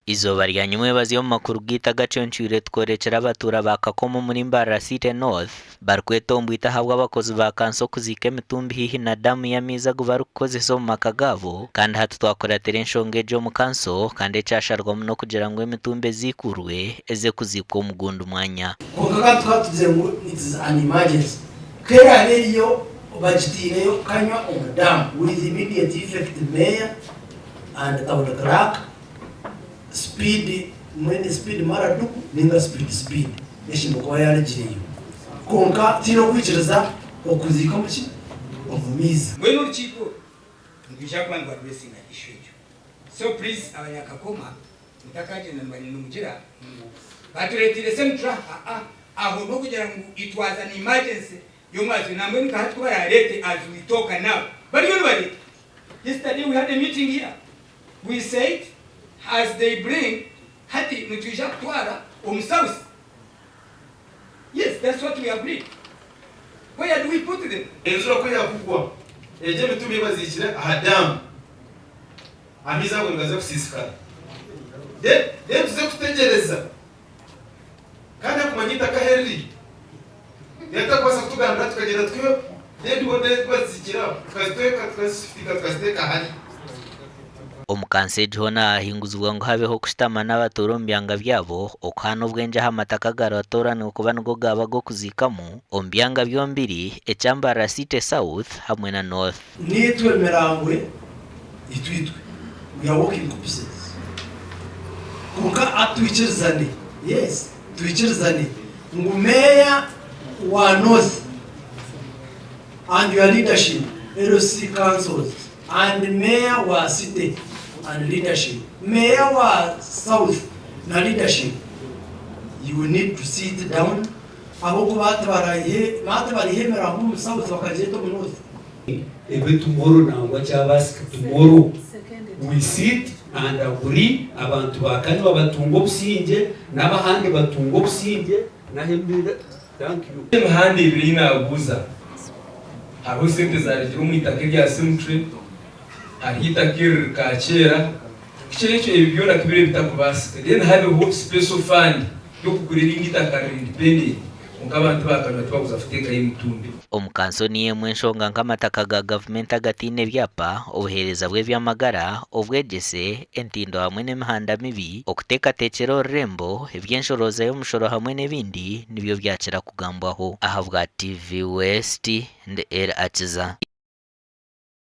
Eizooba rya nyimwebazyo omu makuru gaitu agaconcwire tukorekire abatuura ba Kakomo omuri Mbarara City North barikwetombwita ahabw'abakozi ba kanso kuziika emitumbi haihi na daamu y'amaizi agu barikukozesa omu maka gaabo kandi hati twakuratira enshonga egi omu kanso kandi ekyasharwamu n'okugira ngu emitumbi eziikurwe eze kuziikwa omu gundi mwanya. Kwonka ka tukaba tugira ngu it is an emergency, ku eraabe eriyo bagitaireyo kukanywa omu daamu with immediate effect Mayor and Town Clerk, Speed mbwenu speed maraduku ninga speed speed eshemeriire kuba yarugireyo kwonka tihaine okwikiriza okuziika omuki omu maizi. Mbwenu orukiiko oru nirwija kuba niru addressinga issue egyo so please abanyakakoma mutakagyenda nimugira ngu batureteire semi-truck aa aho nokugira ngu it was an emergency yomwazyo nambwenu nka hati kubarareete as we talk now bariyo nibareeta yesterday we had a meeting here We said as they bring hati nitwija kutwara omu south yes that's what we agreed where do we put them? Enjura ku yaakugwa, egyo emitumbi ei baziikire aha daamu, amaizi ago nigaza kusiisikara. Then then tuze kutegyereza. Kandi akumanya eitaka ahu riri. Reero tarikubaasa kutugambira tukagyenda tukiha dead body ei baziikire aho, tukazitweka tukazishifitinga tukaziteeka hariya. Omu kanso egi hoona hahinguzibwa ngu habeho okushutama n'abatuura omu byanga byabo, okuhaana obwengye aha mataka agaratooranwe kuba nigo gaaba ag'okuziikamu omu byanga byombiri, ekya Mbarara City South hamwe na North. Naitwe emirambwe itwe itwe we are walking corpses kwonka atwikirizane yes twikirizane ngu meeya wa north and your leadership LC councils and meeya wa city and leadership meeya wa south na leadership you need to sit down ahabw'okuba tibariiha emirambo omu south bakagireeta omu north. Ebe tomorrow nangwa kyabaasika tomorrow we sit and agree abantu ba Kanywa batunge obusingye n'abahandi batunge obusingye n'aha Thank you. Emihanda ebiri ei naabuuza, hariho sente zaaregire omu itaka erya Cemetery, hariho eitaka eriri Kaakyera, kukira ekyo ebi byona ku biriba bitakubaasika then habeho special fund y'okugura erindi itaka riri independent kwonka abantu ba Kanywa tibakuza kuteekayo emitumbi. Omu kanso niyo emwe enshonga nk'amataka ga gavumenti agataine byapa, obuheereza bw'eby'amagara, obwegyese, entindo hamwe n'emihanda mibi, okuteekateekyera orurembo, eby'enshorooza y'omushoro hamwe n'ebindi nibyo byakira kugambwaho. Ahabwa TV West, ndi Elly Akiza.